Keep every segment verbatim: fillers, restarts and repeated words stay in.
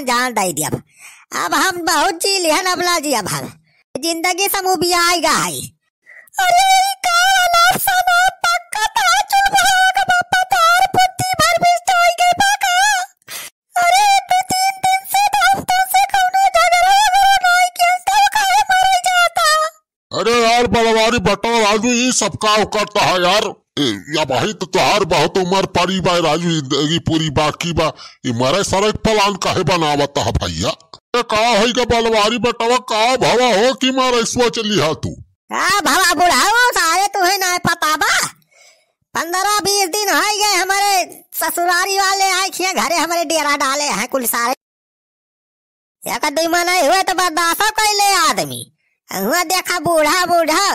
जान दइ दिया। अब हम बहुत जी लिहन, अब ना जियब हम। जिंदगी से मुँह बियाई गा है। अरे, ई का अनाप शनाप बकत ह, चुलबुला के बापा, तोहार बुद्धि भर बिस्ताई गई बा का? अरे, दू तीन दिन से तो हम तोसे कौनो झगड़ा वगैरह नाई किया, तब काहे मारे जाता? अरे यार, बनवारी बेटवा राजू, ई सब का करता है यार? ए, या भाई, तो तोहार बहुत उम्र पड़ी बा राजू, जिंदगी पूरी बाकी बा। ई मरे सरे के plan काहे बनावत है भैया? ए, का होई गा बनवारी बेटवा, का भवा हो कि मारे सोच लिहा तू? का भवा बुढ़ाओ, सारे तुहे ना पता बा। पन्द्रह बीस दिन होइ गए, हमरे ससुरारी वाले आए खिया घरे, हमरे डेरा डाले हैं कुल सारे। एक दुई मनई हुए तो बर्दाश्तो कइले आदमी। हुआ देखा बूढ़ा बूढ़ा,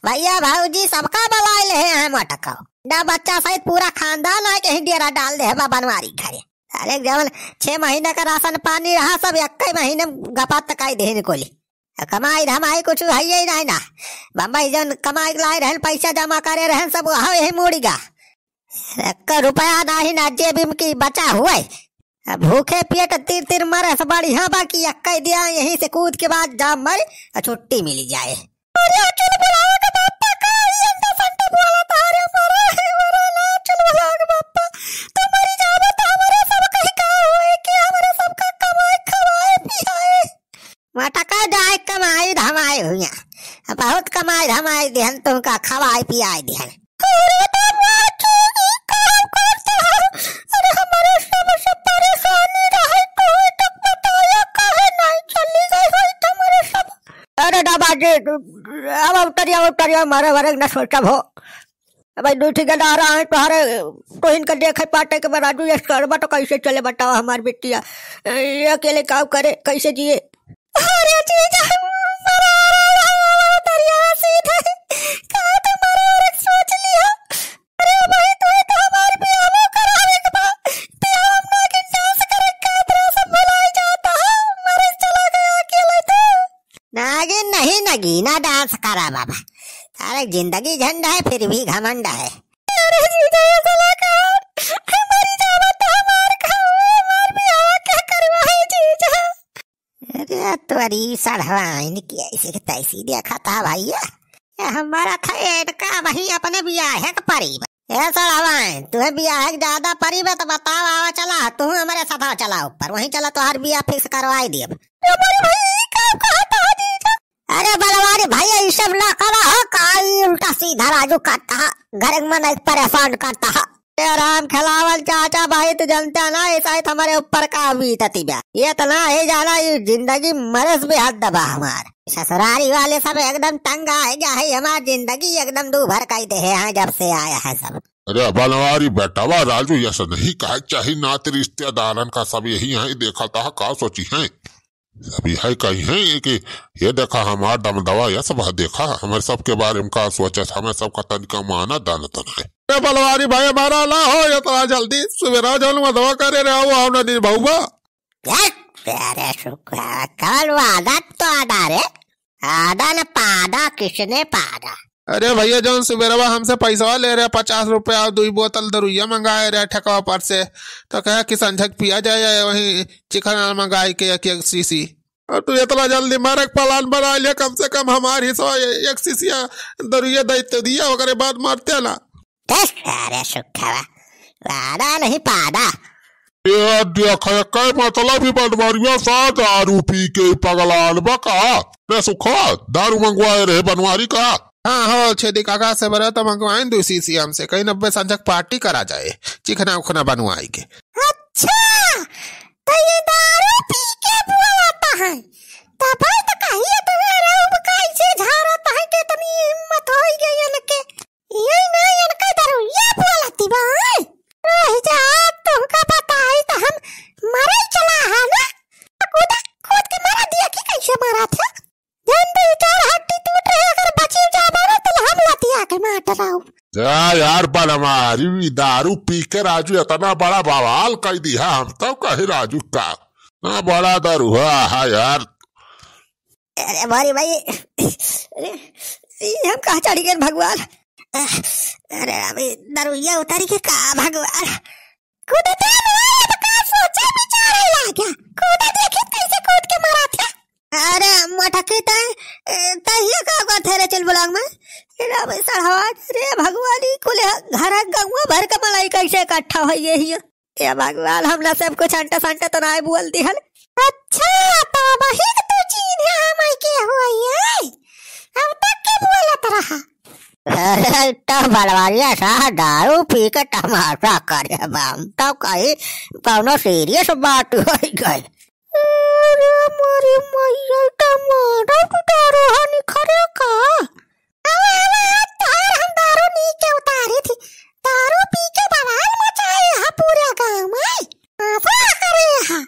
भैया भौजी सबका बलाए ले हैं मटको। ना बच्चा सहित पूरा खानदान आए के ही डेरा डाल दे है बा बनवारी घरे। अरे जवन छह महीना का राशन पानी रहा, सब एक ही महीने में गपात तकाई देहन कोली। कमाई धमाई कुछ है ही नहीं ना। बम्बई जौन कमाई के लाए रहन, पैसा जमा करे रहन, सब वहाँ यही मुड़ी गा। एक रुपया नाही ना जेब में की बचा हुए। अब भूखे पेट तिर तिर मरे से बढ़िया बा कि एक्के दिया यहीं से कूद के बाद जाम मरे और छुट्टी मिली जाए। अरे चुलबुलावा के बापा का ई अंडा संडा बोला तारे मरे, मरे ना चुलबुलावा के बापा। तो मरी जावे तो हमरे सब कहीं का होए कि हमरे सब का कमाए खवाए पियाए। मटका जाए कमाई धमाई हुइया। बहुत कमाई धमाई दिहन तुमका खवाई पियाई दिहन। अरे बाबा, चोरी काम करता है। अरे हमरे सब से परेशानी रहे तो तक बताया काहे नहीं चली गई होई तुम्हारे सब। अरे दादा जी, अब उतरिया, उतरिया, मारे वारे न सोचब हो। अब भाई, दू ठे गदारा हैं तोहरे, तोहिन के देखे पाटे के बा राजू, ये सरवा तो कैसे चले बतावा हमार बिटिया। ये अकेले काव करे, कैसे जिए? अरे जीजा, मरा रहा है दरिया सीधे, का तुम्हारा औरत सोच लिया? अरे भाई, तू तो हमार बियाह करावे के बा, बियाह में नागिन dance करे के तरह सब भुलाई जाता है, मरे चला गया अकेले तू। नागिन नहीं, नगीना dance करा बाबा। अरे जिंदगी झंड है, फिर भी घमंड है। अरे जीजा, ये साला का मरी जावा तो हमार खावे, हमार बियाह क्या करवाए जीजा? अरे तोरी सढ़वाइन की ऐसी की तैसी देखा था भैया। ये हमारा था एडका वही अपने बियाह के परी। ए सड़वाइन, तुहे बियाह के ज्यादा परी बा तो बताओ, आवा चला, तू हमारे साथ चला ऊपर, वहीं चला, तोहार बियाह fix करवाई दियब। अरे भाई, ई का कहत ह जीजा? अरे बलवारी भाई, ई सब ना करा हो, का ई उल्टा सीधा राजू करता ह, घर के मन एक परेशान करता ह। ए राम खेलावन चाचा भाई, तू जनता ना, ऐसा ही तुम्हारे ऊपर का बीतती बा। ये तो ना है जाना, ये जिंदगी मरस भी हद दबा हमार। ससुरारी वाले सब एकदम तंग आ गया है, हमार जिंदगी एकदम दूभर कर दे है, यहाँ जब से आया है सब। अरे बनवारी बेटवा राजू, यस नहीं कहे चाही, नात रिश्तेदारन का सब यही है, देखा था का सोची है, सब यही कही है कि ये देखा हमार दमदवा, यस वह देखा हमारे सबके बारे में का सोचत, हमें सबका तनिका माना दान तो नहीं। अरे बनवारी भाई हमारा ना हो, ये तो जल्दी सुबेरा जौन मदवा करे रहे हो, हम नहीं भौबा। अरे शुक्र, कल वादा तो आदा रे, आदा न पादा, किसने पादा? अरे भैया, जौन सुबेरवा हमसे पैसवा ले रहे पचास रुपया और दुई बोतल दरुइया मंगाए रहे ठेकवा पर से, तो कहा कि संझक पिया जाए, जाए वहीं चिकन मंगाई के एक, एक शीशी। और तू इतना जल्दी मरक plan बना लिया, कम से कम हमार हिस्सा ए-, एक शीशिया दरुइया दे तो दिया, ओकरे बाद मरते ना। अरे सुखवा, वादा नहीं पादा। ये देखा, कई मतलब ही बनवारिया सा दारू पी के पगलान बा का? रे सुखवा, दारू मंगवाए रहे बनवारी का? हाँ हो, छेदी काका से बरे तो मंगवाइन दू शीशी हमसे, कहीं नब्बे संझक party करा जाए, चिकना उखना बनवाई के। अच्छा, तो ये दारू पी के बोलता है, तब तो कहिए तुम्हारे अब कैसे झाड़ता है, कितनी हिम्मत होई गई इनके। ये ना इनका दरुइया बोलती बा। रह जा, तुमका बताई तो हम मरे चला है ना। कूद, कूद के मारा दिया कि कैसे मारा था? जन दो चार हड्डी टूट रहे, अगर बची जा मारो तो हम लतिया के मार डराऊ। जा यार, बनवारी दारू पी के राजू इतना बड़ा बवाल कर दिया, हम तो कहे राजू का ना बड़ा दारू है यार। अरे भारी भाई, अरे, ई हम कहाँ चढ़ी गए भगवान? अरे अभी दरुइया उतारी के का भगवान? कूदते में आया तो का सोचे विचारे लाग्या। कूदे देखी कैसे कूद के मरा था। अरे मटकी तय, ए, तहिया का करत है रे चुलबुलांग में? ए राम सड़वा, रे भगवानी कुले घर गंगवा भर के मलाई कैसे इकट्ठा होई गई है? ए भगवान, हमरा सब कुछ अंटे संटे तो नाय बोल दिहल। अच्छा, तो वही के तू चीन्हे हमई के होई है? अब तक के बोलत रहा। अरे तो बलवारिया सा दारू पी के तमाशा करे बा, हम तो कहीं कौनो सीरियस बात होई गई। अरे मोरी मैया, टमाटर उतारो हनी खरे का? आवा, आवा, आज तोहार हम दारू नी के उतारी थी। दारू पी के बवाल मचाए हा पूरे गाँव में। आवा करे हा।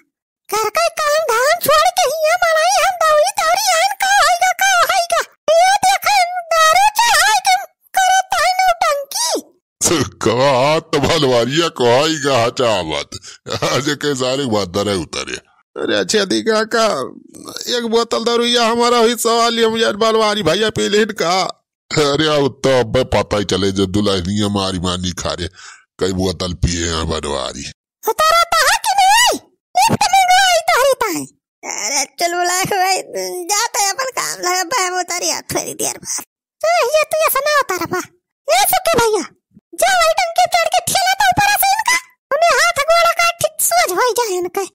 घर का काम धाम छोड़ के हियाँ मलाई हम दौड़ी दौड़ी आन का होइगा, का होइगा। ये देखे दारू चढ़ाई के करे ताई नौटंकी। कहा तो भलवारिया कोई गहा चावत। आज के सारे बात दरे उतरे। अरे अच्छा दिखा का एक बोतल दारू या हमारा हुई सवाल ये मुझे भलवारी भैया पी लेन का। अरे अब तो अब पता ही चले जो दुल्हनिया मारी मानी खा रे कई बोतल पिए हैं भलवारी। उतारा तो है कि नहीं? लिफ्ट में गई तोहरी ताई। अरे चुलबुला के भाई, जा तो अपन काम लगा बा, हम उतारी हाथ फेरी देर बाद। ए, ये तू ऐसा ना उतारा बा। ए सुखी भैया, जा वही टंकी चढ़ के ठेला तो ऊपर से इनका, उन्हें हाथ गोड़ा का ठीक सोझ होई जाए इनके।